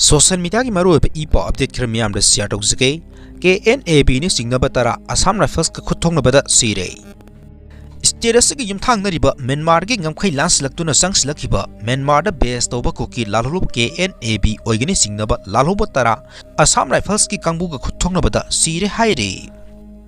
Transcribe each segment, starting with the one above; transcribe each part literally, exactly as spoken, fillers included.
Social ꯃꯤꯗꯤꯌꯥꯒꯤ ꯃꯔꯨꯑꯣꯏꯕ E ꯄꯥꯎ update ꯈꯔ ꯃꯤꯌꯥꯝꯗ ꯁꯤꯌꯥꯔ ꯇꯧꯖꯒꯦ꯫ ꯀꯦ ꯑꯦꯟ ꯑꯦ ꯕꯤꯅ ꯆꯤꯡꯅꯕ ꯇꯔꯥ ꯑꯁꯥꯝ ꯔꯥꯏꯐꯜꯁꯀ ꯈꯨꯠ ꯊꯣꯛꯅꯕꯗ ꯁꯤꯔꯦ꯫ ꯁ꯭ꯇꯦꯠ ꯑꯁꯤꯒ ꯌꯨꯝꯊꯥꯡꯅꯔꯤꯕ ꯃ꯭ꯌꯥꯟꯃꯥꯔꯒꯤ ꯉꯝꯈꯩ ꯂꯥꯟꯁꯤꯜꯂꯛꯇꯨꯅ ꯆꯪꯁꯤꯜꯂꯛꯈꯤꯕ ꯃ꯭ꯌꯥꯟꯃꯥꯔꯗ ꯕꯦꯁ ꯇꯧꯕ ꯀꯨꯀꯤ ꯂꯥꯜꯍꯧꯂꯨꯕ ꯀꯦ ꯑꯦꯟ ꯑꯦ ꯕꯤ ꯑꯣꯏꯒꯅꯤ ꯆꯤꯡꯅꯕ ꯂꯥꯜꯍꯧꯕ ꯇꯔꯥ ꯑꯁꯥꯝ ꯔꯥꯏꯐꯜꯁꯀꯤ ꯀꯥꯡꯕꯨꯒ ꯈꯨꯠ ꯊꯣꯛꯅꯕꯗ ꯁꯤꯔꯦ ꯍꯥꯏꯔꯤ꯫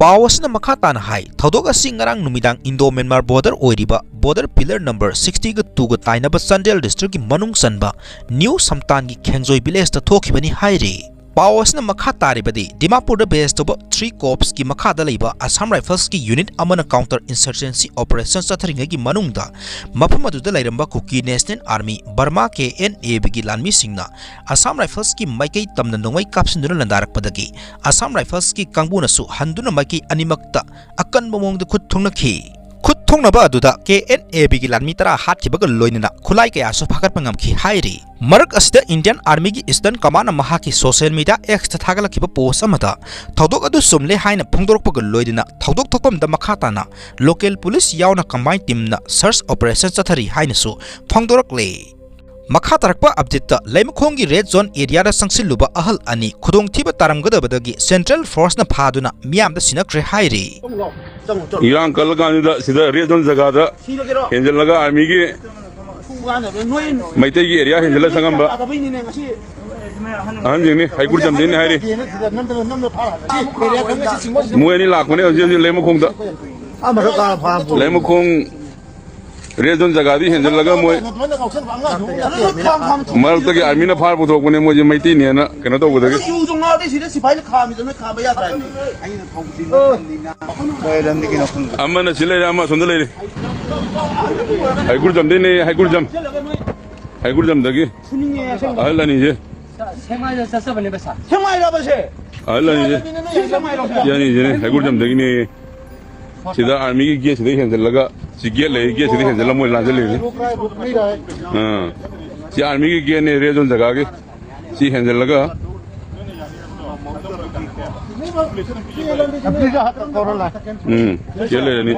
ꯄꯥꯎ ꯑꯁꯤꯅ ꯃꯈꯥ ꯇꯥꯅ ꯍꯥꯏ, ꯊꯧꯗꯣꯛ ꯑꯁꯤ ꯉꯔꯥꯡ ꯅꯨꯃꯤꯗꯥꯡ ꯏꯟꯗꯣ ꯃ꯭ꯌꯥꯟꯃꯥꯔ ꯕꯣꯔꯗꯔ ꯑꯣꯏꯔꯤꯕ ꯕꯣꯔꯗꯔ ꯄꯤꯂꯔ ꯅꯝꯕꯔ ꯁꯤꯛꯁꯇꯤꯒ ꯇꯨꯒ ꯇꯥꯏꯅꯕ ꯆꯥꯟꯗꯦꯜ ꯗꯤꯁꯇ꯭ꯔꯤꯛꯀꯤ ꯃꯅꯨꯡ ꯆꯟꯕ ꯅ꯭ꯌꯨ ꯁꯝꯇꯥꯟꯒꯤ ꯈꯦꯡꯖꯣꯏ ꯚꯤꯂꯦꯖꯇ ꯊꯣꯛꯈꯤꯕꯅꯤ ꯍꯥꯏꯔꯤ꯫ ꯄꯥꯎ ꯑꯁꯤꯅ ꯃꯈꯥ ꯇꯥꯔꯤꯕꯗꯤ, ꯗꯤꯃꯥꯄꯨꯔꯗ ꯕꯦꯁ ꯇꯧꯕ ꯊ꯭ꯔꯤ ꯀꯣꯔꯞꯁꯀꯤ ꯃꯈꯥꯗ ꯂꯩꯕ ꯑꯁꯥꯝ ꯔꯥꯏꯐꯜꯁꯀꯤ ꯌꯨꯅꯤꯠ ꯑꯃꯅ ꯀꯥꯎꯟꯇꯔ ꯏꯟꯁꯔꯖꯦꯟꯁꯤ ꯑꯣꯄꯔꯦꯁꯟ ꯆꯠꯊꯔꯤꯉꯩꯒꯤ ꯃꯅꯨꯡꯗ ꯃꯐꯝ ꯑꯗꯨꯗ ꯂꯩꯔꯝꯕ Kuki national army, Burma K N A ꯕꯤꯒꯤ ꯂꯥꯟꯃꯤꯁꯤꯡꯅ ꯑꯁꯥꯝ ꯔꯥꯏꯐꯜꯁꯀꯤ ꯃꯥꯏꯀꯩ ꯇꯝꯅ ꯅꯣꯡꯃꯩ ꯀꯥꯞꯁꯤꯟꯗꯨꯅ ꯂꯥꯟꯗꯥꯔꯛꯄꯗꯒꯤ ꯑꯁꯥꯝ ꯔꯥꯏꯐꯜꯁꯀꯤ ꯀꯥꯡꯕꯨꯅꯁꯨ ꯍꯟꯗꯨꯅ ꯃꯥꯏꯀꯩ ꯑꯅꯤꯃꯛꯇ ꯑꯀꯟꯕ ꯃꯑꯣꯡꯗ ꯈꯨꯠ ꯊꯣꯛꯅꯈꯤ꯫ ꯈꯨꯠ ꯊꯣꯛꯅꯕ ꯑꯗꯨꯗ ꯀꯦ ꯑꯦꯟ ꯑꯦ ꯕꯤꯒꯤ ꯂꯥꯟꯃꯤ ꯇꯔꯥ ꯍꯥꯠꯈꯤꯕꯒ ꯂꯣꯏꯅꯅ ꯈꯨꯠꯂꯥꯏ ꯀꯌꯥꯁꯨ ꯐꯥꯒꯠꯄ ꯉꯝꯈꯤ ꯍꯥꯏꯔꯤ꯫ ꯃꯔꯛ ꯑꯁꯤꯗ ꯏꯟꯗꯤꯌꯟ ꯑꯥꯔꯃꯤꯒꯤ ꯏꯁꯇꯔꯟ ꯀꯃꯥꯟꯅ ꯃꯍꯥꯛꯀꯤ ꯁꯣꯁꯤꯌꯦꯜ ꯃꯤꯗꯤꯌꯥ ꯑꯦꯛꯁꯇ ꯊꯥꯒꯠꯂꯛꯈꯤꯕ ꯄꯣꯁ ꯑꯃꯗ ꯊꯧꯗꯣꯛ ꯑꯗꯨ ꯆꯨꯝꯂꯦ ꯍꯥꯏꯅ ꯐꯣꯡꯗꯣꯔꯛꯄꯒ ꯂꯣꯏꯅꯅ ꯊꯧꯗꯣꯛ ꯊꯣꯛꯐꯝꯗ ꯃꯈꯥ ꯇꯥꯅ ꯂꯣꯀꯦꯜ ꯄꯨꯂꯤꯁ ꯌꯥꯎꯅ ꯀꯝꯕꯥꯏꯟ ꯇꯤꯝꯅ ꯁꯔꯆ ꯑꯣꯄꯔꯦꯁꯟ ꯆꯠꯊꯔꯤ ꯍꯥꯏꯅꯁꯨ ꯐꯣꯡꯗꯣꯔꯛꯂꯦ꯫ ꯃꯈꯥ ꯇꯥꯔꯛꯄ ꯑꯞꯗꯦꯠꯇ, ꯂꯩꯃꯈꯣꯡꯒꯤ ꯔꯦꯗ ꯖꯣꯟ ꯑꯦꯔꯤꯌꯥꯗ ꯆꯪꯁꯤꯜꯂꯨꯕ ꯑꯍꯜ ꯑꯅꯤ ꯈꯨꯗꯣꯡꯊꯤꯕ ꯇꯥꯔꯝꯒꯗꯕꯗꯒꯤ ꯁꯦꯟꯇ꯭ꯔꯦꯜ ꯐꯣꯔꯁꯅ ꯐꯥꯗꯨꯅ ꯃꯤꯌꯥꯝꯗ ꯁꯤꯟꯅꯈ꯭ꯔꯦ ꯍꯥꯏꯔꯤ꯫ ꯏꯔꯥꯡ ꯀꯜꯂꯀꯥꯟꯁꯤꯗ ꯁꯤꯗ ꯔꯦꯗ ꯖꯣꯟ ꯖꯒꯥꯗ ꯍꯦꯟꯖꯜꯂꯒ ꯑꯥꯔꯃꯤꯒꯤ ꯃꯩꯇꯩꯒꯤ ꯑꯦꯔꯤꯌꯥ ꯍꯦꯟꯖꯜꯂ ꯆꯪꯉꯝꯕ ꯑꯍꯟꯁꯤꯡꯅꯤ, ꯍꯩꯀ꯭ꯔꯨ ꯆꯝꯗꯤꯟꯅꯤ ꯍꯥꯏꯔꯤ꯫ ꯃꯣꯏ ꯑꯅꯤ ꯂꯥꯛꯄꯅꯦ ꯍꯧꯖꯤꯛ ꯍꯧꯖꯤꯛ ꯂꯩꯃꯈꯣꯡꯗ꯫ ꯂꯩꯃꯈꯣꯡ ꯔꯦꯗ ꯖꯣꯟ ꯖꯒꯥꯗꯤ ꯍꯦꯟꯖꯜꯂꯒ ꯃꯣꯏ ꯃꯔꯛꯇꯒꯤ ꯑꯥꯔꯃꯤꯅ ꯐꯥꯔ ꯄꯨꯊꯣꯛꯄꯅꯦ, ꯃꯣꯏꯁꯦ ꯃꯩꯇꯩꯅꯦꯅ ꯀꯩꯅꯣ ꯇꯧꯕꯗꯒꯤ꯫ ꯌꯨ ꯉꯥꯎꯔꯗꯤ ꯁꯤꯗ ꯁꯤꯐꯥꯏꯅ ꯈꯥꯝꯃꯤꯗꯅ ꯈꯥꯝꯕ ꯌꯥꯗ꯭ꯔꯥ ꯍꯥꯏꯕꯅꯤ꯫ ꯑꯃꯅ ꯁꯤ ꯂꯩꯔꯦ, ꯑꯃ ꯑꯁꯣꯝꯗ ꯂꯩꯔꯦ꯫ ꯍꯩꯀ꯭ꯔꯨ ꯆꯝꯗꯩꯅꯦ, ꯍꯩꯀ꯭ꯔꯨ ꯆꯝ꯫ ꯍꯩꯀ꯭ꯔꯨ ꯆꯝꯗꯒꯤ ꯑꯍꯜ ꯑꯅꯤꯁꯦ꯫ ꯁꯦꯛꯃꯥꯏꯗ ꯆꯠꯆꯕꯅꯦꯕ ꯁꯥꯔ꯫ ꯁꯦꯛꯃꯥꯏꯔꯕ ꯁꯦ? ꯑꯍꯜ ꯑꯅꯤꯁꯦ꯫ ꯁꯤ ꯁꯦꯛꯃꯥꯏꯔꯣ ꯁꯦ? ꯁꯤ ꯑꯅꯤꯁꯤꯅꯦ, ꯍꯩꯀ꯭ꯔꯨ ꯆꯝꯗꯒꯤꯅꯦ꯫ ꯁꯤꯗ ꯑꯥꯔꯃꯤꯒꯤ ꯒꯦꯠꯁꯤꯗ ꯍꯦꯟꯖꯜꯂꯒ, ꯁꯤ ꯒꯦꯠ ꯂꯩ, ꯒꯦꯠꯁꯤꯗ ꯍꯦꯟꯖꯜꯂ ꯃꯣꯏ ꯂꯥꯟꯖꯜꯂꯤꯅꯤ꯫ ꯑꯥ꯫ ꯁꯤ ꯑꯥꯔꯃꯤꯒꯤ ꯒꯦꯠꯅꯦ, ꯔꯦꯗ ꯖꯣꯟ ꯖꯒꯥꯒꯤ꯫ ꯁꯤ ꯍꯦꯟꯖꯜꯂꯒ꯫ ꯎꯝ, ꯒꯦꯠ ꯂꯩꯔꯅꯤ꯫